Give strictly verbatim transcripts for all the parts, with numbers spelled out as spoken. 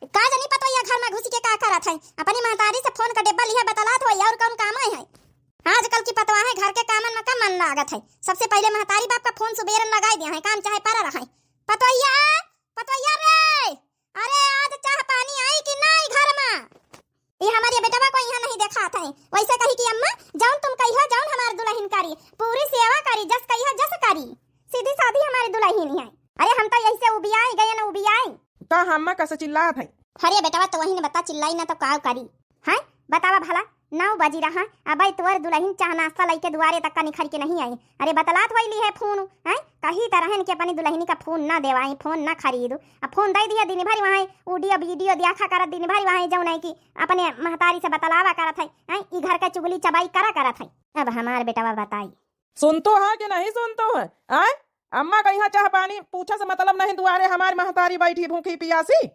का जानी पतोहिया घर मा घुसी के का करत है, अपनी महतारी से फोन का डिब्बा लिहे बतलात होई, और कौन काम है? आजकल की पतोहिया घर के कामन मा कम मन लागत है, सबसे पहिले महतारी बाप का फोन सुबेरन लगाई दिया है, काम चाहे परा रहे। पतोहिया, पतोहिया रे, अरे आज चाह पानी आई कि नाई घर मा? ये हमारे बेटवा को यहाँ नहीं देखात है। वैसे कही कि अम्मा, जौन तुम कहियो, जौन हमार दुलहिन करी, पूरी सेवा करी, जस कहियो जस करी, सीधी सादी हमारी दुलहिन है। अरे हम तो यही से उबियाई गए न उबियाई। का अम्मा कसे चिल्लात है? अरे बेटवा तो वही ने बता, चिल्लाई ना तो का करी? हैं बतावा भला, नौ बजी रहा, अबे तोर दुलहिन चाह नाश्ता लइके दुआरे तक का निखर के नहीं आई। अरे बतलात होई लिहे फोन, हैं कही तरहन के अपनी दुलहिनी का फोन ना देवाई, फोन ना खरीदू। अब फोन दे दिया, दिन भर वहाँ audio video देखा करत, दिन भर वहाँ जौन है कि अपने महतारी से बतलावा करत है, हैं ई घर का चुगली चबाई करा करत है। अब हमार बेटवा बताई। सुनतो है कि नहीं सुनतो है? आय, अम्मा का यहाँ चाह पानी पूछा से मतलब नहीं, दुआरे हमार महतारी बैठी भूखी पियासी।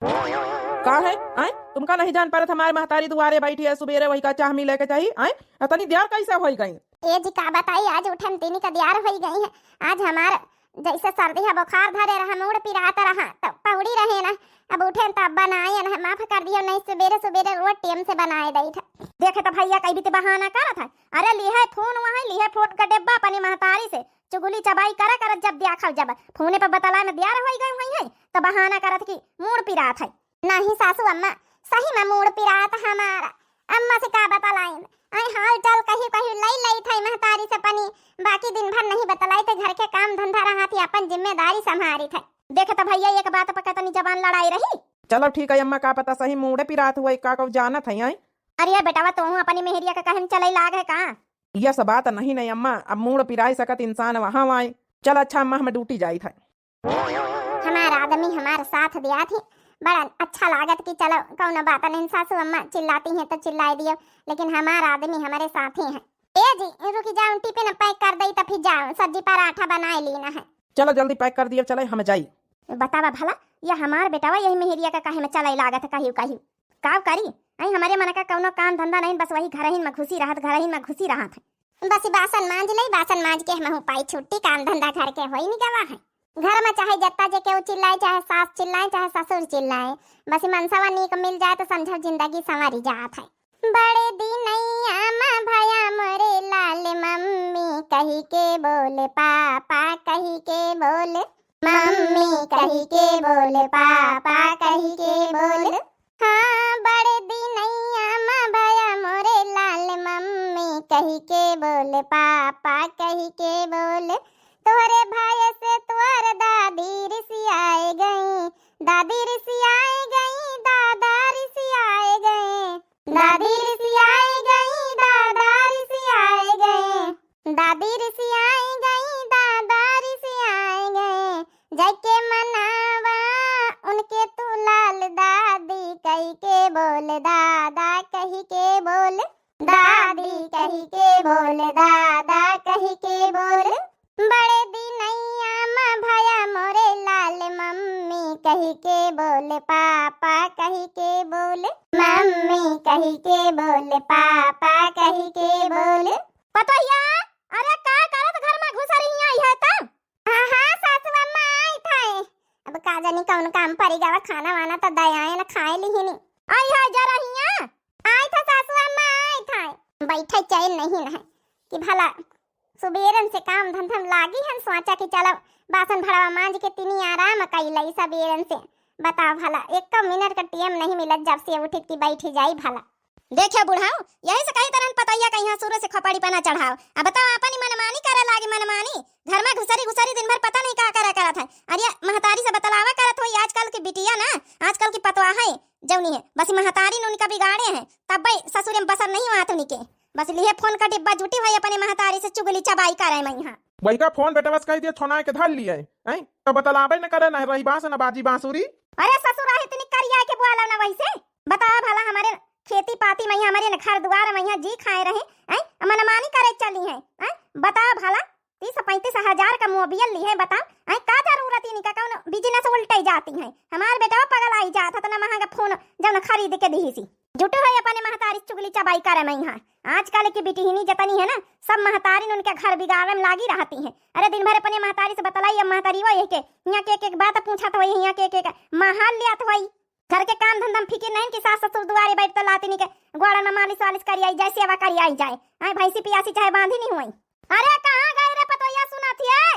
का है? आय, तुमका नहीं जान परत हमार महतारी दुआरे बैठी है, सुबेरे वही का चाह मिले के चाहिए। आय, अतनी देर कैसे होई गई? ए जी का बताई, आज उठन तीनी का दियार होई गई है। आज हमार जैसे सर्दी है, बुखार धरे रहा, मूड़ पिरात रहा, तो पौड़ी रहे ना। अब उठे तो अब बनाए ना, माफ कर दियो, नहीं सुबेरे सुबेरे रोज टेम से बनाए दई था। देखे तो भैया कई बीते बहाना करत है। अरे लिहे फोन वहाँ, लिहे फोन का डिब्बा अपनी महतारी से चुगली चबाई करा करत, जब देखा जब फोने पर बतला में दियार होई गई हुई है, तो बहाना करत कि मूड़ पिरात है। नहीं सासू अम्मा, सही में मूड़ पिरात हमारा। अम्मा से का बतलाइन? आई हाल चाल कही कही लई लई थाई महतारी से पनी, बाकी दिन भर नहीं बतलाई थे घर के काम धंधा रहा थी, अपन जिम्मेदारी संभारी थे। देखे तो भैया एक बात पर कतनी जबान लड़ाई रही। चलो ठीक है अम्मा, का पता सही मूड़े पिरात हुआ का कहू जानत है। आई अरे बेटावा, तोहू अपनी मेहरिया के कहे में चलई लाग है का? यह सब बात नहीं नहीं अम्मा, अब मूड़ पिराई सकत इंसान वहाँ वाई। चल अच्छा अम्मा, हम ड्यूटी जाई था। हमार आदमी हमार साथ दिया थी, बड़ा अच्छा लागत कि चलो कौनो बात नहीं, सासू अम्मा चिल्लाती हैं तो चिल्लाई दियो, लेकिन हमार आदमी हमारे साथ ही हैं। ए जी रुकी जाओ, टिफिन पैक कर दई तो फिर जाओ सब्जी पराठा बनाए लीना है। चलो जल्दी पैक कर दियो, चले हम जाई। बतावा भला, ये हमार बेटावा यही मेहरिया का काहे में चलई लागत है कहियो कहियो। काव करी, आई हमारे मन का कौनो काम धंधा नहीं, बस वही घरहिन में घुसी रहत, घरहिन में घुसी रहत है। बस ई बासन मांज ले, बासन मांज के हमहू पाई छुट्टी, काम धंधा घर के होई निकवा है। घर में चाहे जत्ता जे केहू चिल्लाए, चाहे सास चिल्लाए, चाहे ससुर चिल्लाए, बस ई मनसवा नीक मिल जाए तो समझो जिंदगी संवरी जात है। बड़े दिनैया मा भया मोरे लाल, मम्मी कही के बोले, पापा कही के बोले, मम्मी कही के बोले, पापा कही के बोले। हाँ, बड़े दिनैया मा भया मोरे लाल, मम्मी कही के बोले, पापा कही के बोले। तोहरे भाई से तोर दादी रिसियाए गई, दादी रिसियाए गई, दादा रिसियाए गए, दादी रिसियाए गई, दादा रिसियाए गए, दादी रिसियाए गई, दादा रिसियाए गए। जाके मनावा उनके तू लाल, दादी कही के बोल, दादा कही के बोल, दादी कही के बोल, दादा कही के बोल। बड़े दिनैया मा भया मोरे लाल, मम्मी कही के बोल, पापा कही के बोल, मम्मी कही के बोल, पापा कही के बोल। पतोहिया, अरे का करत घर मा घुस रही आई है त? हाँ, हाँ, सासू अम्मा, आई थाई। अब का जानी कौन काम परी गवा, खाना वाना तो दयाए न खाए लिहिनी। आई है जा रहिया? आई था सासू अम्मा, आई थाई। बैठे चैन नहीं न है कि भला सुबेरन से काम धंधम लागी हन, सोचा कि चलो बासन भड़वा मांज के तिनी आराम कई लई सबेरन से। बताओ भला, एक मिनट का टेम नहीं मिलत, जब से उठित की बैठी जाई भला। देखे बुढ़ाऊ, यही से कही तरहन पतोहिया का यहाँ शुरू से खोपड़ी पे ना चढ़ाओ। अब तो अपन ही मनमानी करे लागी, मनमानी। घर मा घुसरी घुसरी दिन भर पता नहीं का करे करत है। अरे महतारी से बतलावा करत होई, आजकल की बिटिया ना, आजकल की पतोहिया है जौनी है, बस महतारी ने उनका बिगाड़े हैं, तब भाई ससुरे में बसर नहीं हुआ था उनके। बस लिहे फोन का डिब्बा जुटी हुई अपने महतारी से चुगली चबाई करे में यहाँ। वही का फोन बेटवा से कह दिया छोना के धर लिए, हैं? तो बतलावे न करे, न रही बांस न बाजी बांसुरी। अरे ससुर, आहे इतनी करिया के बोला ना वैसे। बताओ भला, हमारे खेती पाती में, हमारे न घर दुआर में यहाँ जी खाए रहे, हैं? मनमानी करे चली है, हैं? बताओ भला, तीस पैंतीस हजार का मोबियल ली है, बताओ, हैं? का जरूरत इनका, कौन बिजनेस उल्टे जाती है? हमार बेटवा पगल आई जात है, इतना महंगा फोन जौन खरीद के दी सी। जुटो है अपने महतारी चुगली चबाई करे में यहाँ। आजकल की बिटिहिनी जतनी है ना, सब महतारिन उनके घर बिगाड़े में लागी रहती हैं। अरे दिन भर अपने महतारी से बतलाई, अब महतारी वो यही के यहाँ के एक एक बात पूछत होई, यहाँ के एक एक महल लियात होई। घर के काम धंधा में फिकिर नहीं कि सास ससुर दुआरे बैठ तो लातिनी के गोड़न में मालिश वालिश करी आई जाए, सेवा करी आई जाए। आए भैंसी पियासी चाहे बांधी नहीं हुई। अरे कहाँ गए रे पतोहिया, सुना थी है?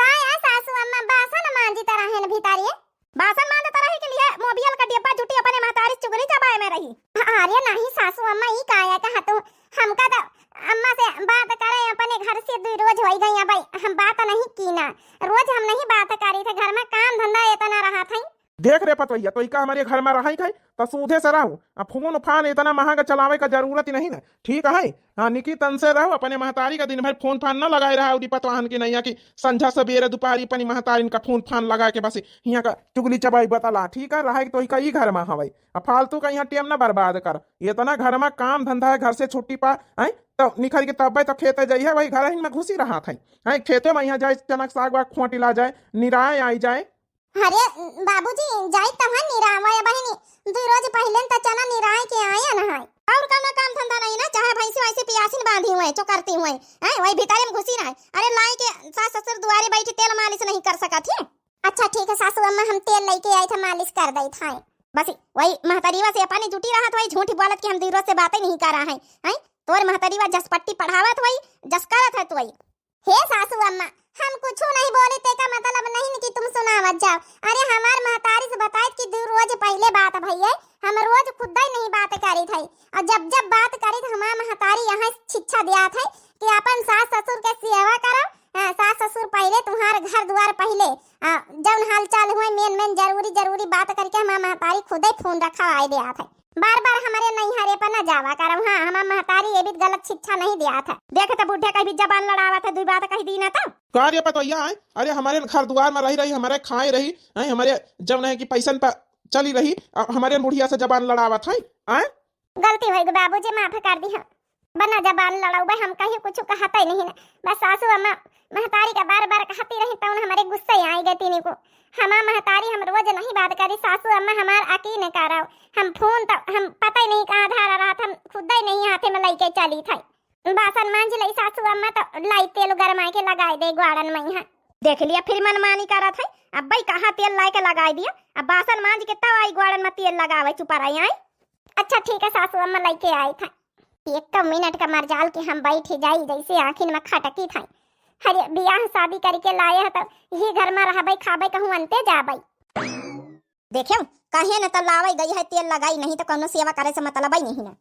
काय है सासू अम्मा, बासन मांजी तरह है न भीतरिये। बासन मांजत रही के लिए मोबियल का डिब्बा जुटी अपने महतारी चुगली चबाए में रही। अरे नहीं सासू अम्मा, ई काया कहा तू, हमका तो अम्मा से बात करे अपने घर से दुई रोज होई गई। अब हम बात नहीं की ना, रोज हम नहीं बात करी थे, घर में काम धंधा इतना रहा था। देख रे पतोहिया, तो इका हमारे घर में रही खाई तो सूधे से रहू। आ फोन फान इतना महंगा चलावे का जरूरत ही नहीं ना, ठीक है? हाँ, निकी तन से रहू, अपने महतारी का दिन भर फोन फान न लगाए रहा उदी पतवाहन की नैया की संझा सबेरे दुपहरी अपनी महतारिन का फोन फान लगा के बस हियाँ का चुगली चबाई बतला, ठीक है? रहे तो इका ई घर में हवई। आ फालतू का यहाँ टेम न बर्बाद कर, इतना घर में काम धंधा है, घर से छुट्टी पा, हैं? तो निखर के तब्बे तो खेते जाइए, वही घर ही में घुसी रहा था, हैं? खेते में यहाँ जाए, चनक साग वाग खोटी ला जाए, निराए आई जाए। अरे बाबूजी, जाई तहाँ निरावा या बहिनी, दुई रोज पहिले त चना निराए के आया न है। और कौनो काम धंधा नहीं ना, चाहे भैंसी वैसी पियासिन बांधी हुए, चोकरती हुए, हैं, वही भीतरे में घुसी रहे। अरे लाई के सास ससुर दुआरे बैठी तेल मालिश नहीं कर सकत ही। अच्छा ठीक है सासू अम्मा, हम तेल लेके आई था, मालिश कर दई था। बस वही महतरीवा से अपनी जुटी रहत, वही झूठी बोलत कि हम दुई रोज से बातें नहीं कर रहा है, हैं? तोर महतरीवा जस पट्टी पढ़ावत वही, जस करत है तो वही। हे सासू अम्मा, हम कुछु नहीं बोली, तेका मतलब नहीं कि तुम सुनावत जाओ। अरे हमार महतारी से बताइत कि दू रोज पहिले बात भई है, हम रोज खुद ही नहीं बात करी थई। और जब जब बात करी तो हमार महतारी यहाँ शिक्षा दिया थे कि अपन सास ससुर के सेवा करो। हाँ, सास ससुर पहिले, तुम्हार घर द्वार पहिले। आ, जौन हाल चाल हुए मेन मेन जरूरी जरूरी बात करके हमार महतारी खुद ही फोन रखा आए दिया थे। बार बार हमारे नैहरे पर न जावा करम। हाँ, हमार महतारी ये भी गलत शिक्षा नहीं दिया था। देख त बुढ़े कहीं भी जबान लड़ावा था, दुई बात कही दी ना तो। का रे पतोहिया, आय? अरे हमारे घर दुआर में रही रही, हमारे खाए रही, आय? हमारे जब नहीं कि पैसन पर चली रही, अब हमारे बुढ़िया से जबान लड़ावत है, आय? गलती होई गई बाबूजी, माफ कर दी हम। बना जबान लड़ाऊ भाई, हम कहीं कुछ कहते नहीं ना। बस सासू अम्मा महतारी का बार बार कहती रही, तौन हमारे गुस्से आई गए तीनी को। हमार महतारी हम रोज नहीं बात करी, सासू अम्मा हमार यकीन कराओ। हम फोन तो हम पता ही नहीं कहाँ धारा रहा था, हम खुद ही नहीं हाथे में लेके चली थी। बासन मांज लई सासू अम्मा तो लाई तेल गरमाए के लगाए दे ग्वाड़न में यहाँ। देख लिया फिर मनमानी करत है, अब भाई कहाँ तेल लाए के लगाए दिया, अब बासन मांज के तब आई ग्वाड़न में तेल लगावे चुपा रही आई। अच्छा ठीक है सासू अम्मा लेके आई था। एक तो मिनट का मरजाल के हम बैठ जाई जैसे आँखिन में खटकी था। अरे बियाह शादी करके लाए है तो यही घर में रहबे खाबे कहूँ अंते जाबे। देखियो, कहे न तो लावे गई है तेल लगाई, नहीं तो कोनो सेवा करे से मतलब ही नहीं ना।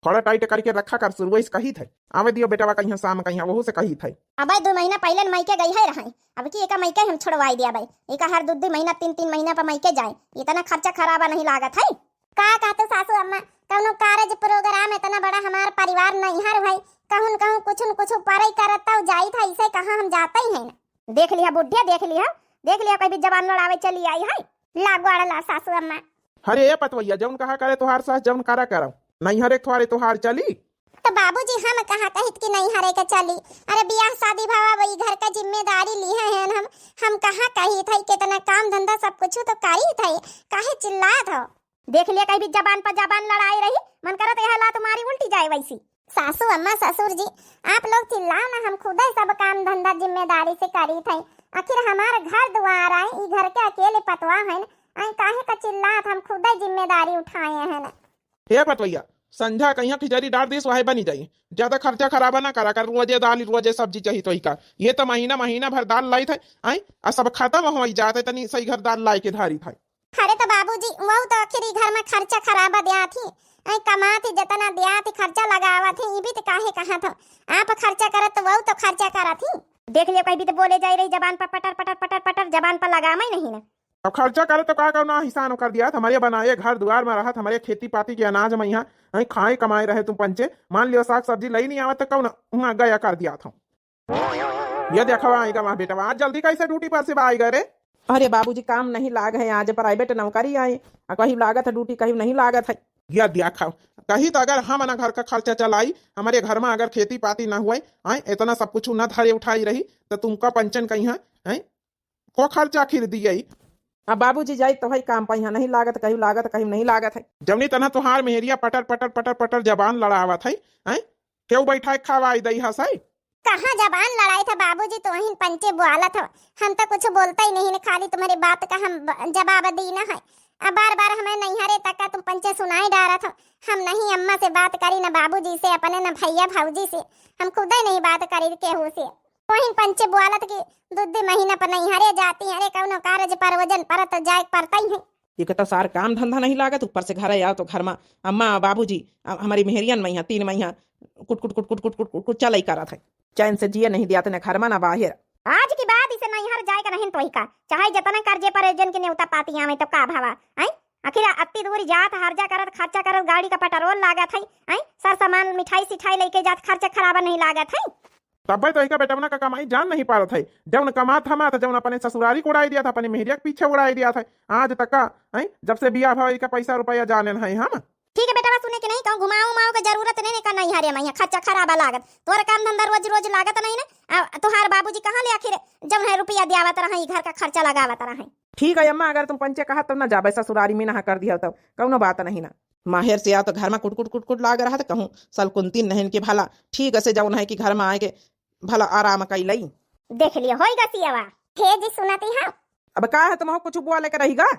थोड़ा टाइट करके रखा कर, शुरुए से कही थे। आवे दियो बेटवा कहिया शाम कहिया, वहू से कही थे। अबे दो महीना पहले न मायके गई है रहे, अब की एका मायके हम छोड़वाई दिया भाई। एका हर दो दो महीना तीन तीन महीना पर मायके जाए, इतना खर्चा खराबा नहीं लागत है। का कहते सासू अम्मा, कौनो कारज प्रोग्राम इतना बड़ा हमार परिवार नैहर है, कहूँ न कहूँ कुछ न कुछ परई करत तो जाई था, इसे कहाँ हम जाते ही है ना। देख लिया बुढ़िया, देख लिया, देख लिया कहीं भी जबान लड़ावे चली आई है। ला ग्वाड़ा ला सासू अम्मा। अरे ए पतवैया, जौन कहा करे तोहार सास, जौन करा करौ, नैहरे थोरे तोहार चली। तो बाबूजी हम कहाँ कहित कि नैहरे के चली? अरे बियाह शादी भवा वही घर का जिम्मेदारी ली है हम, हम कहाँ कहित है, कितना काम धंधा सब कुछ तो करित है, काहे चिल्लात हो? देख लिया कहीं भी जबान पर जबान लड़ाई रही, मन करत यह लात मारी उल्टी जाए वैसी। सासू अम्मा ससुर जी, आप लोग चिल्लाओ ना, हम खुद ही सब काम धंधा जिम्मेदारी से करित है। आखिर हमार घर दुआर आए, ई घर के अकेले पतवा है, आई काहे का चिल्लात, हम खुद ही जिम्मेदारी उठाए हैं। हे पतवैया, संझा कहिया खिचड़ी डार दिस, वहे बनी जाई। ज्यादा खर्चा खराबा ना करा कर, रोजे दाल, रोजे सब्जी चाहिए तो ही का। ये तो महीना, महीना भर दाल लाई थे, आई, आ सब खत्म हो जाते, तनी सही घर दाल लाई के धारी था। अरे तो बाबूजी, वहू तो आखिर ई घर में खर्चा खराबा दिया थी, आई कमा थी, जितना दिया थी, खर्चा लगावा थी, ई भी तो काहे कहा था, आप खर्चा करत तो वहू तो खर्चा करा थी। देख लियो, कहीं भी तो बोले जाए रही जबान पर पटर, पटर, पटर, पटर, जबान पर लगामा ही नहीं ना। अब खर्चा करे तो का करना, हिसान कर दिया, हमारे बनाए घर दुआर में रहत, हमारे खेती पाती के अनाज में यहाँ, आई खाए कमाए रहे तुम पंचे, मान लियो साग सब्जी लई नहीं आवत तो कौन वहाँ गया कर दिया था। ये देखो आएगा वहाँ बेटा, आज जल्दी कैसे ड्यूटी पर से आएगा रे? अरे बाबूजी, काम नहीं लाग है, आज प्राइवेट नौकरी आए, आ कहीं लागत है ड्यूटी, कहीं नहीं लागत है। ये देखो, कहीं तो अगर हम ना घर का खर्चा चलाई, हमारे घर में अगर खेती पाती ना हुए, आए इतना सब कुछ ना धरे उठाई रही, तो तुमका पंचन कहीं है, हैं? को खर्चा आखिर दिए? अब बाबूजी जाई तो है काम पर, यहाँ नहीं लागत, कहीं लागत, कहीं नहीं लागत है। जवनी तना तोहार मेहरिया पटर, पटर, पटर, पटर जबान लड़ावत है, हैं? केहू बैठाए खावाई दई हस है? कहाँ जबान लड़ाई था बाबूजी, तो वहीं पंचे बुआलत हो। हम तो कुछ बोलता ही नहीं न, खाली तुम्हारी बात का हम ब-, जवाब दीना है। अब बार बार हमें नैहरे तक का तुम पंचे सुनाई डारत हो। हम नहीं अम्मा से बात करी, न बाबूजी से अपने, न भैया भौजी से, हम खुदे नहीं बात करी केहू से। वहीं पंचे बोलत कि दू दू महीना पर नैहरे जाती है, अरे कौनो कारज परोजन पर तो जाए पड़ता ही है। एक तो सार काम धंधा नहीं लागत, ऊपर से घरे आओ तो घर में अम्मा बाबूजी, अ, हमारी मेहरियन में यहाँ तीन महीना कुट कुट कुट कुट कुट कुट कुट कुट चलई करत है। चैन से जिए नहीं दिया तने घर में ना बाहर। आज के बाद इसे नैहर जाए का नहीं तोही का, चाहे जितना कर्जे परोजन के न्योता पाती आवे तो का भवा, हैं? आखिर अत्ती दूर जात हर्जा करत, खर्चा करत, गाड़ी का पेट्रोल लागत है, हैं? सर सामान मिठाई सिठाई लेके जात, खर्चा खराबा नहीं लागत है। तब्बे तो इका बेटवना का कमाई जान नहीं पारत है, जौन कमात हमात, जौन अपने ससुरारी को उड़ाई दिया था, अपने मेहरिया के पीछे उड़ाई दिया था। आज तक का, हैं? जब से बियाह भवा इका पैसा रुपया जाने है हम। ठीक है बेटवा, सुने के नहीं कहूँ, घुमाओ उमाओ के जरूरत नहीं, नहीं का नैहरे में यहाँ खर्चा खराबा लागत, तोर काम धंधा रोज रोज लागत नहीं ना। आ, तुहार बाबूजी कहाँ ले आखिर जौन है रुपया दियावत रहे, घर का खर्चा लगावत रहे। ठीक है अम्मा, अगर तुम पंचे कहा तब ना जाबे ससुरारी में, ना कर दिया तब कौनो बात नहीं ना। माहेर से आओ तो घर में कुट कुट कुट कुट लाग रहा था, कहूँ सलकुंती नहन के भला ठीक से जौन है कि घर में आए के भला आराम कई लई। देख लियो, होई गा सियावा। हे जी, सुनती है। अब का है, तुम कुछ बोले के रही गा?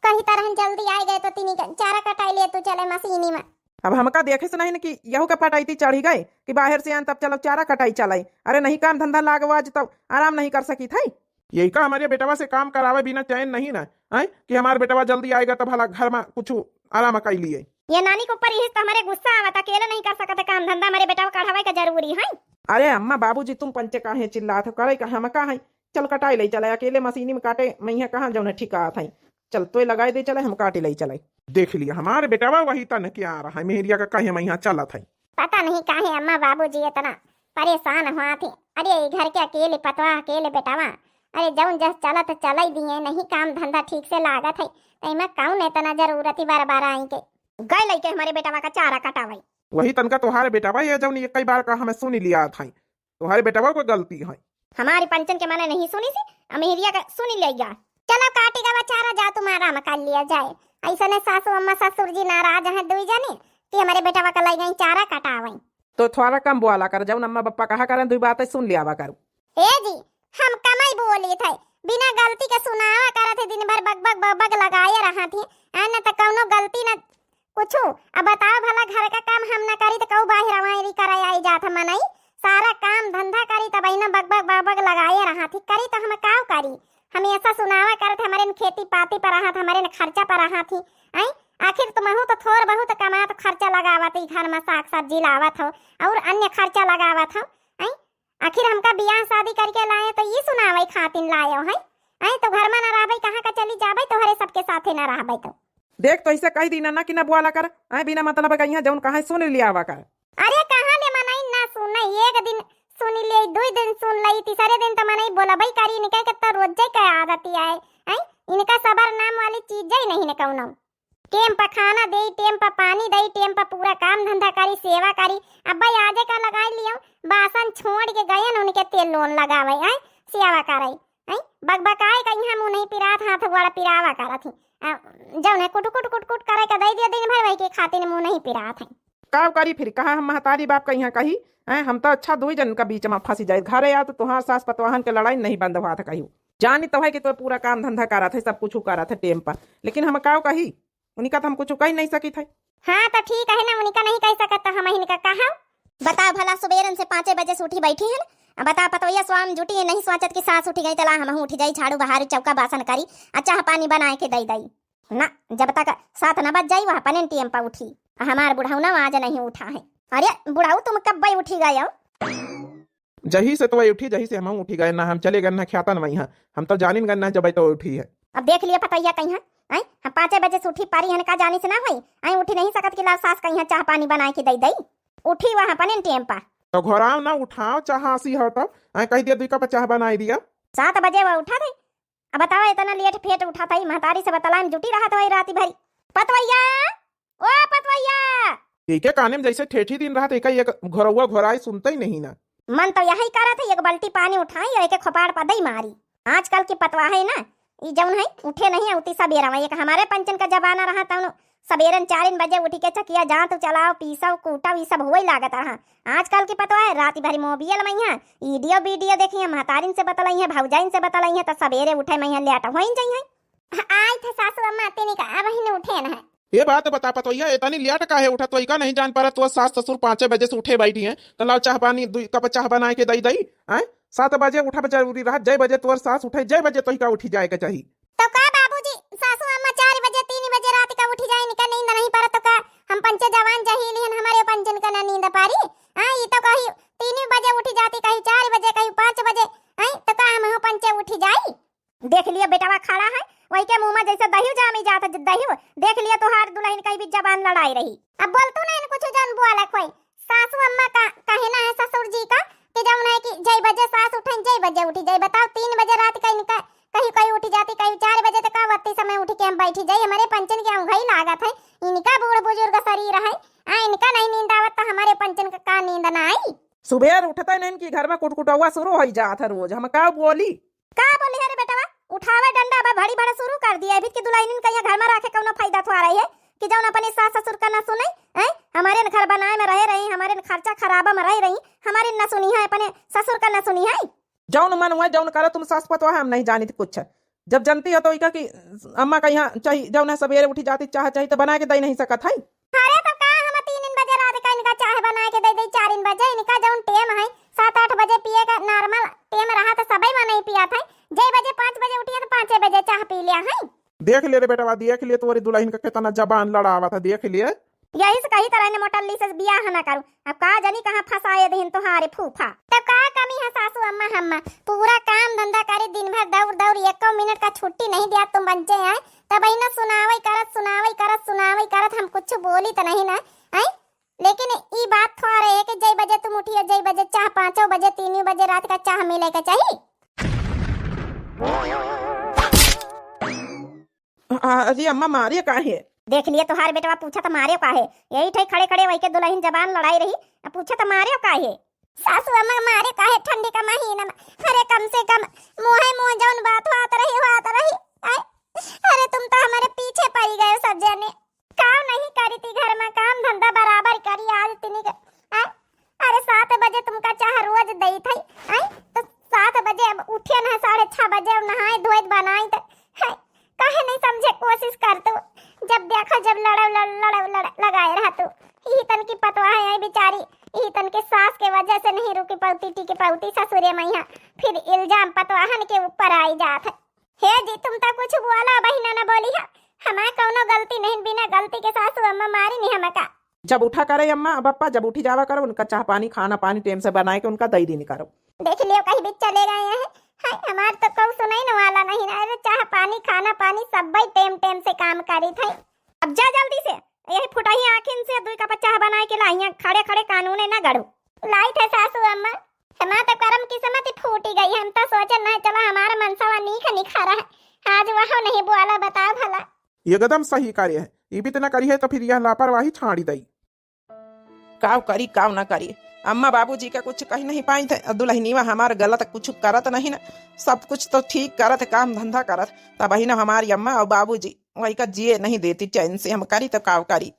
कही तरह जल्दी आए गए तो तीनी का चारा कटाई लिए तू चले मशीनी में। अब हमका देखे से नहीं न कि यहू के पटाईती चढ़ी गए कि बाहर से आन तब चलो चारा कटाई चलाई। अरे नहीं काम धंधा लागो आज तब आराम नहीं कर सकी थे। यही का हमारे बेटवा से काम करावे बिना चैन नहीं ना, हैं? कि हमार बेटवा जल्दी आएगा तब भला घर में कुछ आराम कर लिए। ये नानी के ऊपर यही तो हमारे गुस्सा आवत, अकेले नहीं कर सकत काम धंधा, हमारे बेटवा कढ़ावे का जरूरी है। अरे अम्मा बाबूजी तुम पंचे काहे चिल्लात हो, करे का हम का है? चल कटाई ले चले, अकेले मशीनी में काटे मैया कहाँ जौन है ठिकात है। चल तोय लगाई दे चले, हम काटे ले चले। देख लिया हमारे बेटवा वही तन के आ रहा है, मेहरिया का कहे मैया चलत है। पता नहीं काहे अम्मा बाबूजी इतना परेशान हुआ थे। अरे ई घर के अकेले पतवा, अकेले बेटवा, अरे जौन जस चलत चलई दिए, नहीं काम धंधा ठीक से लागत है, तो इमा कौन इतना जरूरत ही बार बार आई के? गए लइके हमारे बेटवा का चारा कटावे। वही तनका तोहारे बेटवा ये जौन एक कई बार का हमें सुन लिया था, तोहारे बेटवा को गलती है। हमारी पंचन के मने नहीं सुनी सी, अमेरिया का सुन लिया। चलो काटी गवा चारा, जा तुम आराम कर लिया जाए। ऐसा ने सासू अम्मा ससुर जी नाराज हैं दुई जने कि हमारे बेटवा का लई गई चारा कटावे। तो थोड़ा कम बोला कर, जौन अम्मा बप्पा कहा करें दुई बातें सुन लियावा करू। ए जी, हम कमई बोली थे, बिना गलती के सुनावा करत है, दिन भर बग बग बग बग लगाए रहा थी, आ न त कौनो गलती न कुछु। अब बताओ भला, घर का काम हम न करी त कऊ बाहिर वाहिरी करे आई जात है मनई? सारा काम धंधा करी तब न बग बग बग बग लगाए रहा थी, करी तो हम काव करी? हमेशा सुनावा करत हमरे न खेती पाती पर रहा था, हमरे न खर्चा पर रहा थी। आई आखिर तुमहू तो थोर बहुत कमात खर्चा लगावत ही, घर में साग सब्जी लावत हो और अन्य खर्चा लगावत हो। आई आखिर हमका बियाह शादी करके लाए तो ई सुनावे खातिन लायो है। आई तो घर में न रहबे, कहाँ का चली जाबे, तोहरे सबके साथे न रहबे तो। देख तो इसे कह दी ना, ना कि ना बोला कर, आई बिना मतलब का यहाँ जौन कहा सुन लियावा कर। अरे कहाँ ले मनई ना सुने, एक दिन सुन ले, दुई दिन सुन लई, तीसरे दिन तो मनई बोलबई करी, इनके के तो रोजे के आदत ही आए। आई इनका सबर नाम वाली चीज ही नहीं न कौनो। टेम पर खाना देई, टेम पर पानी देई, टेम पर पूरा काम धंधा करी, सेवा करी। अब भाई आजे का लगाई लियो, बासन छोड़ के गयन उनके तेल लोन लगावे, हैं, सेवा करे, हैं, बकबकाए का यहाँ मुँह नहीं पिरात, हाथ गोड़ पिरावा करत ही। आ, जौन है कुट कुट कुट कुट करे का दे दिया दिन भर, वही के खातिर मुँह नहीं पिरात है। का करी फिर, कहा हम महतारी बाप का यहाँ कही, हैं, हम तो अच्छा दुई जन का बीच में फंसी जाए। घरे आओ तो तुहार सास पतवाहन के लड़ाई नहीं बंद हुआ था कही। जानी तो है कि तो पूरा काम धंधा करत है, सब कुछ करत है टेम पर, लेकिन हम काव कही, उनका तो हम कुछ कह नहीं सकी थे। हाँ तो ठीक है ना, उनका नहीं कह सकत तो हम इनका कहा। बताओ भला, सुबेरन से पाँचे बजे से उठी बैठी है ना, अब बताओ पतवैया स्वाम जुटी है, नहीं सोचत कि सास उठी गई तला हम उठी जाई, झाड़ू बहारी, चौका बासन करी, आ चाह पानी बनाए के दई दई। ना, जब तक सात न बज जाई वह पनेन टेम पर उठी, आ हमार बुढ़ऊ ना आज नहीं उठा है। अरे बुढ़ऊ तुम कब उठी गए हो? जही से तो वही उठी, जही से हम उठी गए ना, हम चले गए ना ख्यातन में यहाँ, हम तो जानिन गए ना जब तो उठी है। अब देख लिए पतैया कहीं है, हैं? हम पाँचे बजे से उठी पारी हन का जानी से ना होई, आई उठी नहीं सकत कि लाओ सास कहीं चाह पानी बनाए के दई दई। उठी वहाँ पनेन टेम पर। तो घोराव ना उठाओ, चाह आसी हो तब, आई कह दिया दुई कप चाह बनाई दिया। सात बजे वह उठा दे। अब बताओ इतना लेट फेट उठा था, महतारी से बतलाए में जुटी रहा था वही राती भरी। पतवैया, ओ पतवैया। एके काने में जैसे ठेठी दिन रहत, एका एक घोरौआ घोराई सुनते ही नहीं ना। मन तो यही करत है, एक बाल्टी पानी उठाई और एके खोपाड़ पर दई मारी। आजकल की पतवा है ना, ई जौन है, उठे नहीं है उती सबेरा में। एक हमारे पंचन का जमाना रहा तौन सबेरन चारिन बजे उठी के चकिया जात चलाओ, पीसो, कूटो, ई सब होई लागत रहा। आजकल की पतवा है, राती भरी मोबियल में है, ईडियो बीडियो देखी है, महतारिन से बतलाई है, भौजाइन से बतलाई है, तो सबेरे उठे में है, लेट होइन जाई है। आइत है सासू अम्मा, तिनिक अबहिन उठेन है। ये बात बता पतोहिया, एतनी लेट काहे उठत हो? इका नहीं जान पारत, तोर सास ससुर पाँचे बजे से उठे बैठी हैं, तो लाओ चाह पानी, दुई कप चाह बनाए के दई दई, हैं? सात बजे उठब जरूरी रहा, जय बजे तोर सास उठे, जय बजे तोहिका उठी जाए के चाही। तो का बाबूजी, सासू अम्मा चार बजे, तीन बजे रात का उठी जाए, इनका नींद नहीं पड़त तो का? हम पंचे जवान जहील हन, हमारे पंचन का ना नींद पारी? हाँ, ई तो कही तीन बजे उठी जाती, कहीं चार बजे, कहीं पाँच बजे, हैं? तो का हम हो पंचे उठी जाई? देख लियो बेटवा खड़ा है, वही के मुँह में जैसे दही जामी जात है, दही। देख लियो तोहार दुल्हन कहीं भी जबान लड़ाई रही। अब बोल तू नहीं कुछ जौन बोला कोई। सासू अम्मा का कहना है ससुर जी का कि जौन है कि जय बजे सास उठे, जय बजे उठी जाए। बताओ, तीन बजे रात का इनका कहीं कोई उठी जाती, कहीं चार बजे तक का वत्ती समय उठ के हम बैठी जाए। हमारे पंचन के औंघई लागत है, इनका बूढ़ बुजुर्ग शरीर है, आ इनका नहीं नींद आवत तो हमारे पंचन का, का नींद ना आई? सुबेर उठते नहीं कि घर में कुटकुटौआ शुरू हो जात है रोज। हम का बोली? का बोली है रे बेटवा? उठावे डंडा बा भड़ी भड़ा शुरू कर दिया। अभी के दुल्हनिन का यहाँ घर में रखे कौनो फायदा थोड़ा रही है कि जौन अपने सास ससुर का ना सुने, हैं? हमारे न घर बनाए में रहे रही, हमारे न खर्चा खराबा में रहे रही, हमारे न सुनी है, अपने ससुर का न सुनी है। जौन मन हुआ, जौन करो तुम सास पतोह, हम नहीं जानित कुछ। जब जनती हो तो इका कि अम्मा का यहाँ चाही, जौन है सवेरे उठी जाती, चाह चाही तो बना के दई नहीं सकत है। अरे तो का हम तीन बजे रात का इनका चाह बना के दे दे, चार बजे इनका जौन टेम है, सात आठ बजे पिए का normal टेम रहा तो सबई में नहीं पिया था। जय बजे पाँच बजे उठिए तो पाँचे बजे चाह पी लिया है। देख ले रे बेटवा, देख ले तोरी दुल्हन का कितना जबान लड़ावा था, देख ले। यही से कही तरह ने मोटल्ली से बियाह ना करूं। अब का जानी कहाँ फंसाए दहिन तोहारे फूफा। तब का कमी है सासू अम्मा हम्मा? पूरा काम धंधा करे, दिन भर दौड़ दौड़, एको मिनट का छुट्टी नहीं दिया तुम बच्चे हैं। तब ही ना सुनावई करत, सुनावई करत, सुनावई करत हम कुछ बोली तो नहीं ना, हैं? लेकिन ई बात थोड़े है कि जय बजे तुम उठिए, जय बजे चाह, पाँचों बजे, तीनों बजे रात का चाह मिले के चाही। आ, अरे अम्मा, मारे काहे? देख लिए तोहार बेटवा पूछत मारे काहे? यही ठई खड़े खड़े वही के दुल्हन जबान लड़ाई रही, अब पूछत मारे काहे? सासू अम्मा, मारे काहे? ठंडी का महीना में, अरे कम से कम मुँहे मुँह जौन बात होत रही, होत रही। आय, अरे तुम तो हमारे पीछे पड़ी गए सब जने। काम नहीं करी थी घर में, काम धंधा बराबर करी आज तिनी के। आय, अरे सात बजे तुमका चाह रोज दई थई, आय, तो सात बजे अब उठिए ना, साढ़े छह बजे अब नहाए धोए बनाई तो, है, काहे नहीं समझे कोशिश कर तू? जब देखो जब लड़ाऊ लड़, लड़ाऊ लड़, लगाए रहा तू। यही तन की पतवा है, आई बेचारी, यही तन के सास के वजह से नहीं रुकी पौती, टिकी पौती ससुरे मैया, फिर इल्जाम पतवाहन के ऊपर आई जात है। हे जी, तुम तो कुछ बोला बहिना न बोली है, हमार कौनो गलती नहीं, बिना गलती के सासू अम्मा मारी नहीं हमका। जब उठा करे अम्मा, बप्पा जब उठी जावा करो, उनका चाह पानी, खाना पानी टेम से बनाए के उनका दई दीनी करो। देख लियो, कहीं भी चले गए हैं। हाय, हमार तो कऊ सुनाई न वाला नहीं ना। अरे, चाह पानी, खाना पानी, सब्बई टेम टेम से काम करी थे। अब जा जल्दी से, यही फुटही आँखिन से दुई कप चाह बनाए के ला, यहाँ खड़े खड़े कानूने ना गढ़ो। लाइट है सासू अम्मा, हमार तो करम किस्मत ही फूटी गई। हम तो सोचे ना, चला हमारा मनसवा नीक निखा रहा है, आज वह नहीं बोला, बताओ भला। एकदम सही करे है, ई भी तो ना करी है तो फिर यह लापरवाही छाड़ी दई। काव करी, काव ना करी, अम्मा बाबूजी का कुछ कही नहीं पाई थे। दुल्हनिया हमार गलत कुछ करत नहीं ना, सब कुछ तो ठीक करत, काम धंधा करत। तब ही ना हमारी अम्मा और बाबूजी वही का जिए नहीं देती चैन से। हम करी तो काव करी,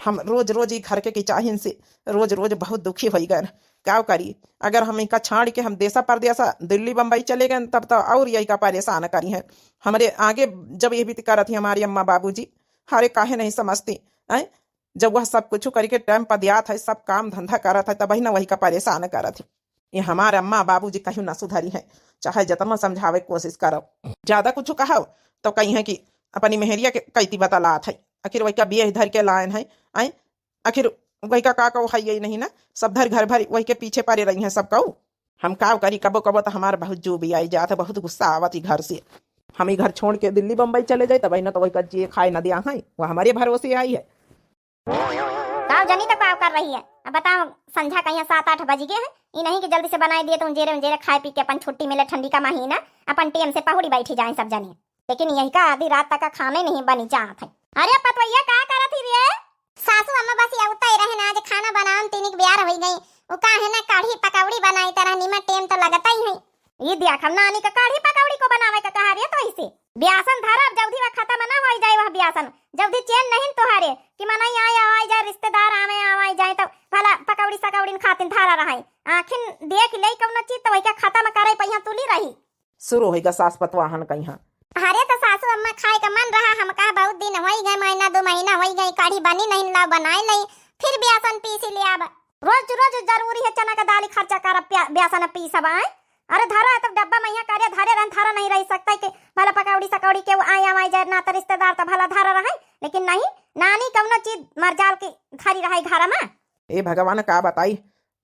हम रोज रोज ई घर के किचाहिन से रोज रोज बहुत दुखी होई गए। काव करी, अगर हम इनका छाड़ के हम देशा परदेशा दिल्ली बम्बई चले गए तब तो और यही का परेशान करी हैं। हमरे आगे जब ये भी करत ही हमारी अम्मा बाबूजी, हरे काहे नहीं समझती, हैं? जब वह सब कुछ करके टाइम पर दियात है, सब काम धंधा करत है, तब ही ना वही का परेशान करत है। ये हमारे अम्मा बाबूजी कहीं ना सुधरी है, चाहे जतना समझावे कोशिश करो। ज्यादा कुछ कहो तो कही है कि अपनी मेहरिया के कैती बतलात है, आखिर वही का बिये धर के लायन है, आए, आखिर वही का का कहो है यही नहीं ना, सब धर घर भर वही के पीछे पड़े रही हैं सब कहू। हम काव करी, कबो कबो तो हमार बहुत जो भी आई जात है, बहुत गुस्सा आवत ही घर से। हम ही घर छोड़ के दिल्ली बम्बई चले जाए तब ना तो वही का जिए खाए न दिया है, वह हमारे भरोसे आई है। काव जनी तो काव कर रही है? अब बताओ, संझा का यहाँ सात आठ बज गए हैं, ई नहीं कि जल्दी से बनाई दिए तो उंजेरे उंजेरे खाए पी के अपन छुट्टी मिले ठंडी का महीना, अपन टेम से पहुड़ी बैठी जाए सब जनी। लेकिन यही का आधी रात तक का खाने नहीं बनी चाहत है। अरे पतवैया का करत ही रे? सासू अम्मा बस ये उतई रहे ना, आज खाना बनावन तीनिक ब्यार होई गई। वो का है ना, कढ़ी पकौड़ी बनाई तरह निमन टेम तो लगता ही है। ई दिया हम नानी का कढ़ी पकौड़ी को बनावे का कहा रे तो इसे। ब्यासन धरब जल्दी वह खत्म ना होई जाए वह ब्यासन। जल्दी चैन नहीं तोहारे कि मनई आए आवाई जाए, रिश्तेदार आवे आवाई जाए तो भला पकौड़ी सकौड़ी खातिन धारा रहे। आखिन देख ले कौनो चीज तो वही का खत्म करे पहिया तुली रही। शुरू होइगा सास पतवाहन का यहाँ। अरे तो सासू अम्मा, खाए का मन रहा, हम कहा बहुत दिन होई गए, महीना दो महीना होई गए, कढ़ी बनी नहीं, लाओ बनाए नहीं, फिर बेसन पीसी ले आब। रोज रोज जरूरी है चना का दाली खर्चा करब, प्या-, बेसन पीसब, आए? अरे धरा है तब डब्बा में यहाँ करे धरे रहन, धरा नहीं रह सकता है कि भला पकौड़ी सकौड़ी के आए आवाए जाए नाता रिश्तेदार तो भला धरा रहे, लेकिन नहीं, नानी कौनो चीज मरजाल के धरी रहे घर में। ए भगवान का बताई,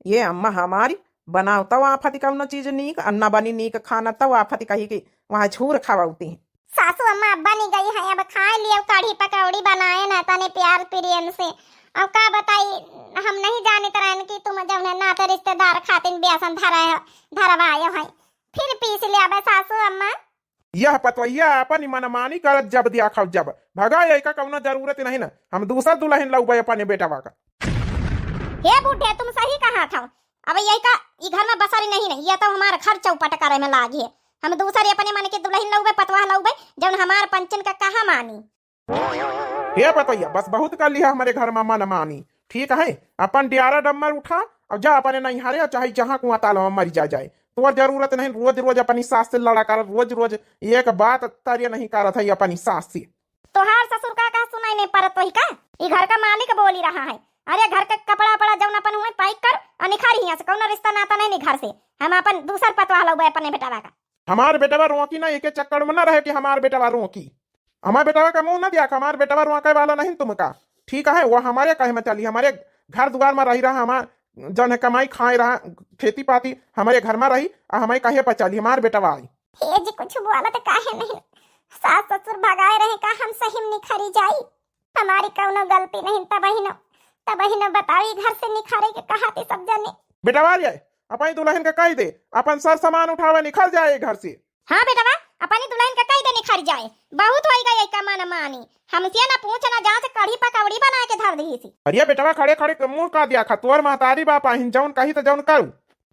ये अम्मा हमारी बनाओ तव आफत कौनो चीज नीक, अन्ना बनी नीक खाना तव आफत कही कि वहाँ झूर खवाउती। सासू अम्मा अब बनी गई है, अब खाए लिए कढ़ी पकौड़ी बनाए ना तने प्यार प्रेम से। अब का बताई, हम नहीं जानित रहन कि तुम जौन है नाते रिश्तेदार खातिन बेसन धराए हो, धरवाए है, फिर पीस ले अब सासू अम्मा। यह पतवैया अपन मनमानी करत जब दिया खाओ जब भगा, यही का कौनो जरूरत नहीं ना, हम दूसर दुल्हन लउबे अपने बेटवा का। हे बूढ़े, तुम सही कहा था। अब यही का ई घर में बसरी नहीं, नहीं, ये तो हमार घर चौपट करे में लागी है। हम दूसरे अपने मन के दुल्हन लउबे, पतवाह लउबे, जौन हमार पंचन का कहा मानी। हे पतैया, बस बहुत कर लिया हमारे घर में मनमानी, ठीक है? अपन डियारा डम्मर उठा और जा अपने नैहरे, और चाहे जहाँ कुआं ताल में मरी जा जाए, तोर जरूरत नहीं रोज रोज अपनी सास से लड़ा कर, रोज रोज एक बात तरिया नहीं करत है अपनी सास से। तोहार ससुर का, का सुनाई नहीं परत वही का? ई घर का मालिक बोली रहा है। अरे घर के कपड़ा वपड़ा जौन अपन हुए पैक कर और निखारी हियां से, कौनो रिश्ता नाता नहीं नी घर से। हम अपन दूसर पतवाह लउबे अपने बेटवा का। हमार बेटवा रोकी ना, एके चक्कर में ना रहे कि हमार बेटवा रोकी। हमार बेटवा का मुंह ना दिया, हमार बेटवा रोके वाला नहीं तुमका, ठीक है? वो हमारे कहे में चली, हमारे घर दुआर में रही रहा, हमार जौन है कमाई खाए रहा, खेती पाती हमारे घर में रही, आ हमारे कहे पर चली, हमार बेटवा आई। हे जी, कुछ बोलत काहे नहीं? सास ससुर भगाए रहे का हम सही में निखरी जाई? हमारी कौनो गलती नहीं, तबहिनो, तबहिनो बताओ, ई घर से निखरे के कहा थी सब जने। बेटवा रे, अपनी दुल्हन का कह दे, अपन सर सामान उठावे निकल जाए घर से। हाँ बेटवा, अपनी दुल्हन का कह दे निखर जाए, बहुत होई गई का मन मानी, हमसे ना पूछ ना जांच, कढ़ी पकौड़ी बना के धर दी सी। अरे बेटवा, खड़े खड़े के मुंह का दिया खा, तोर महतारी बाप आहिन, जौन कही तो जौन करू।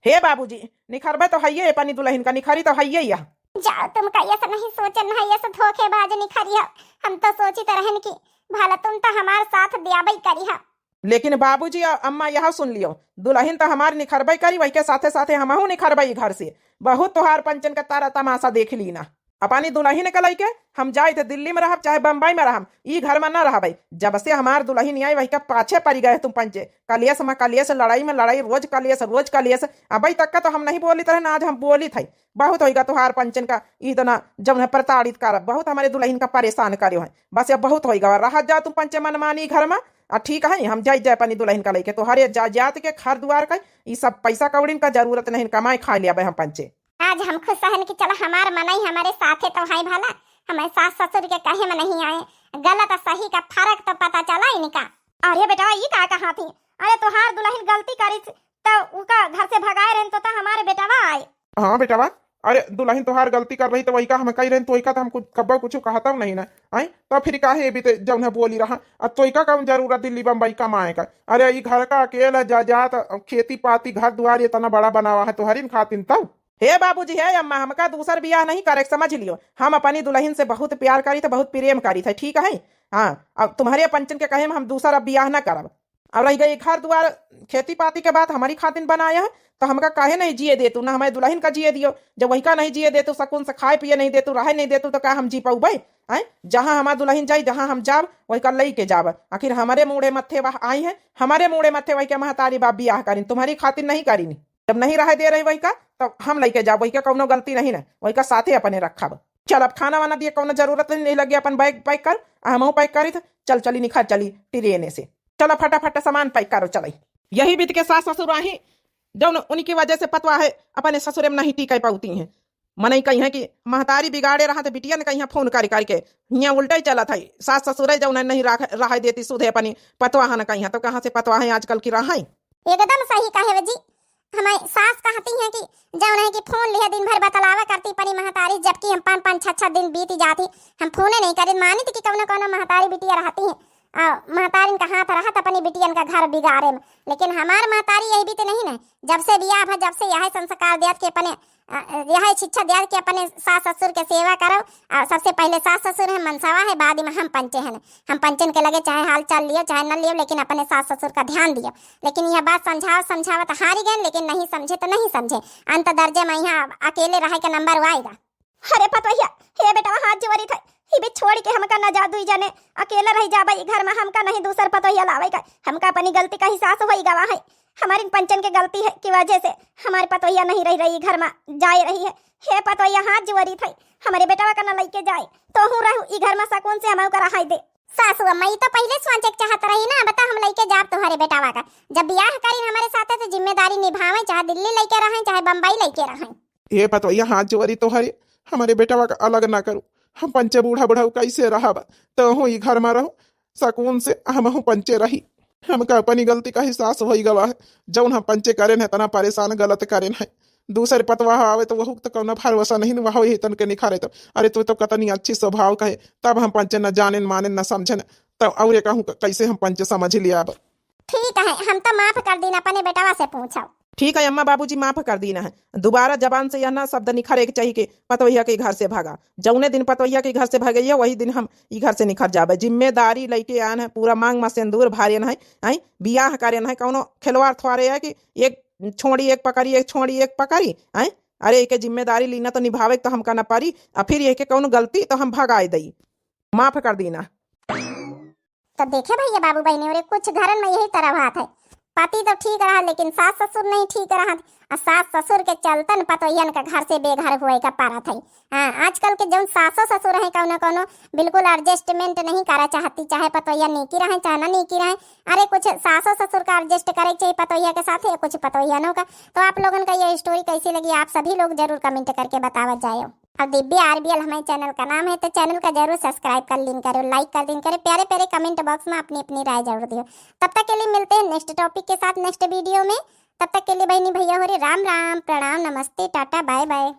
हे बाबूजी, निखरबे तो हइये, अपनी दुल्हन का निखरी तो हइये या। जाओ, तुम का ये से नहीं सोचन है, ये से धोखेबाज निखरी हो। हम तो सोचित रहन कि भला तुम तो हमार साथ दियाबई करी हो। लेकिन बाबूजी और अम्मा यह सुन लियो, दुल्हन तो हमार निखरबई करी, वही के साथे साथे हमहू निखरबई घर से। बहुत तोहार पंचन का तारा तमाशा देख ली ना। अपनी दुल्हन के लइके हम जाइत दिल्ली में रहब चाहे बम्बई में रहब, ई घर में ना रहबै। जब से हमार दुल्हन आई वही का पाछे पड़ी गए तुम पंचे। कलेश में कलेश, लड़ाई में लड़ाई, रोज कलेश, रोज कलेश। अबई तक का तो हम नहीं बोलित रहन, आज हम बोलित है। बहुत होइगा तोहार पंचन का इतना जौन है प्रताड़ित करब, बहुत हमारे दुल्हन का परेशान करे है। बस अब बहुत होइगा, रह जा तुम पंचे मनमानी घर में। आ ठीक है, हम जाई जाए अपनी दुल्हन का लइके, तोहरे जा जात के घर दुआर का, ई सब पैसा कौड़िन का जरूरत नहीं, कमाए खाए ले अबे हम पंचे। आज हम खुश हन कि चला हमार मनई हमारे साथे तो है भला, हमारे सास ससुर के कहे में नहीं आए, गलत और सही का फर्क तो पता चला इनका। अरे बेटवा, ई का कहा थी? अरे तोहार दुल्हन गलती करी त उका घर से भगाए रहन तो, त हमारे बेटवा आए। हाँ बेटवा, अरे दुल्हन तोहार गलती कर रही तो वही का हम कही रहन, तो वही का तो हम कुछ कब्बो कुछ कहता नहीं ना, आई तो फिर काहे भी ते जौन है बोली रहा, अब तो का कौन जरूरत दिल्ली बम्बई कमाए का? अरे ई घर का अकेला जायदाद, खेती पाती, घर दुआर इतना बड़ा बनावा है तोहरिन खातिन तब। हे बाबूजी, हे अम्मा, हमका दूसर बियाह नहीं करे, समझ लियो। हम अपनी दुल्हन से बहुत प्यार करी थे, बहुत प्रेम करी थे, ठीक है? हाँ, अब तुम्हारे पंचन के कहे में हम दूसर अब बियाह ना करब। अब रह गई घर दुआर, खेती पाती के बात हमारी खातिन बनाया है, तो हमका काहे नहीं जिए देतू, ना हमारे दुल्हन का जिए दियो। जब वही का नहीं जिए देतू, सकून से खाए पिए नहीं देतू, रहे नहीं देतू, तो का हम जी पउबे? हैं? जहाँ हमार दुल्हन जाई, जहाँ हम जाब, वही का लई के जाब। आखिर हमारे मूड़े मत्थे वह आई है, हमारे मूड़े मत्थे वही के महतारी बाप बियाह करिन, तुम्हारी खातिन नहीं करिन। जब नहीं रहे दे रही वही का, तब हम लइके जाब, वही का कौनो गलती नहीं ना, वही का साथे अपने रखब। चल अब खाना वाना दिए कौनो जरूरत नहीं, नहीं लगे, अपन बैग पैक कर, आ हमहू पैक करी थ, चल चली निखर चली ट्रेने से। चलो फटाफट सामान पैक करो चलाई। यही बीत के सास ससुर आही, जौन उनकी वजह से पतवा है अपने ससुरे में नहीं टिकै पाउती हैं। मनई कही है कि महतारी बिगाड़े रहा तो बिटिया ने कहीं फोन कर करके हियाँ उल्टा ही चलत है। सास ससुर है जौन नहीं रह, रह देती सुधे अपनी पतवाहन कहीं, तो कहाँ से पतवाह है आजकल की रहा है। एकदम सही कहे जी, हमारी सास कहती हैं कि जौन है कि फोन लिहे दिन भर बतलावा करती परी महतारी, जबकि हम पाँच पाँच छह छह दिन बीत जाती, हम फोने नहीं करी, मानित कि कौनो कौनो महतारी बिटिया रहती हैं, आ महतारिन का हाथ रहत अपनी बिटियन का घर बिगाड़े में। लेकिन हमार महतारी यही बीत नहीं ना, जब से बियाह भा जब से यह संस्कार दियत कि अपने, आ, यह शिक्षा दियत कि अपने सास ससुर के सेवा करो, आ सबसे पहले सास ससुर है, मनसवा है, बाद में हम पंचे हैं। हम पंचन के लगे चाहे हाल चाल लियो चाहे न लियो, लेकिन अपने सास ससुर का ध्यान दियो। लेकिन यह बात समझावत समझावत हारी गए, लेकिन नहीं समझे तो नहीं समझे। अंत दर्जे में यहाँ अकेले रहे के नंबर आएगा। अरे पतोहिया, हे बेटवा, हाथ जोरी थै, ई भी छोड़ी के हमका न जा, दुई जने अकेला रहि जाबे ई घर मा। हमका नहीं दूसर पतोहिया लावे का, हमका अपनी गलती का एहसास होई गवा है। हमारी पंचन के गलती है कि वजह से हमारी पतोहिया नहीं रहि रही घर मा, जाए रही है। हे पतोहिया, हाथ जोरी थै, हमरे बेटवा का न लइके जाए, तोहू रहू ई घर मा, सकून से हमहू का रहाई दे। सासू अम्मा, ई तो पहिले सोचे के चाहत रही ना, बता हम लइके जाब तोहरे बेटवा का। जब बियाह करी हमरे साथे तो जिम्मेदारी निभावे, चाहे दिल्ली लइके रहे, चाहे बम्बई लइके रहे। ए पतोहिया, हाथ जोरी तोहरे, हमरे बेटवा का अलग ना करू। हम पंचे बूढ़ा बुढ़ऊ कैसे रहब? तोहू ई घर मा रहू, सकून से हमहू पंचे रही। हमका अपनी गलती का एहसास होई गवा है। जौन हम पंचे करेन है, तना परेशान गलत करेन है। दूसर पतोहू आवे तो वहू तो कौनो भरोसा नहीं, वहू ही तन के निखारे तो। अरे तू तो कतनी अच्छी स्वभाव का है, तब हम पंचे न जानेन मानेन न समझेन, तो औरे कहूँ क-, कैसे हम पंचे समझ लिया अब। ठीक है, हम तो माफ कर दीन, अपने बेटवा से पूछो। ठीक है अम्मा, बाबूजी माफ कर दीन है। दोबारा जबान से यह ना शब्द निखरे के चाहिए कि पतोहिया के घर से भागा। जौने दिन पतोहिया के घर से भागइया, वही दिन हम ई घर से निखर जाबे। जिम्मेदारी लइके आन है, पूरा मांग मा सिंदूर भारेन है, हैं? बियाह करेन है, कौनो खिलवाड़ थोड़े है कि एक छोड़ी एक पकड़ी, एक छोड़ी एक पकड़ी, हैं? अरे एके जिम्मेदारी लीना तो निभावे के तो हमका न परी, आ फिर एके कौनो गलती तो हम भगाए दई। माफ कर दीना। तो देखे भैया बाबू बहिनी, अरे कुछ घरन मा यही तरह बात है, पति तो ठीक रहा लेकिन सास ससुर नहीं ठीक रहा, आ सास ससुर के चलतन पतोहियन का घर से बेघर हुए का पारत है। हाँ, आजकल के जौन सासो ससुर हैं कौनो कौनो बिल्कुल adjustment नहीं करा चाहती, चाहे पतोहिया नीकी रहे चाहे ना नीकी रहे। अरे कुछ सासो ससुर का adjust करे के चाहिए पतोहिया के साथ, या कुछ पतोहियनों का। तो आप लोगन का ये story कैसी लगी, आप सभी लोग जरूर comment करके बतावत जायो। अब दिव्या आरबीएल हमारे channel का नाम है, तो channel का जरूर subscribe कर लीन करो, like कर दीन करो, प्यारे प्यारे comment box मा अपनी अपनी राय जरूर दियो। तब तक के लिए मिलते हैं next topic के साथ next video में। तब तक के लिए बहिनी भैया हो रे राम राम, प्रणाम, नमस्ते, टाटा, bye bye।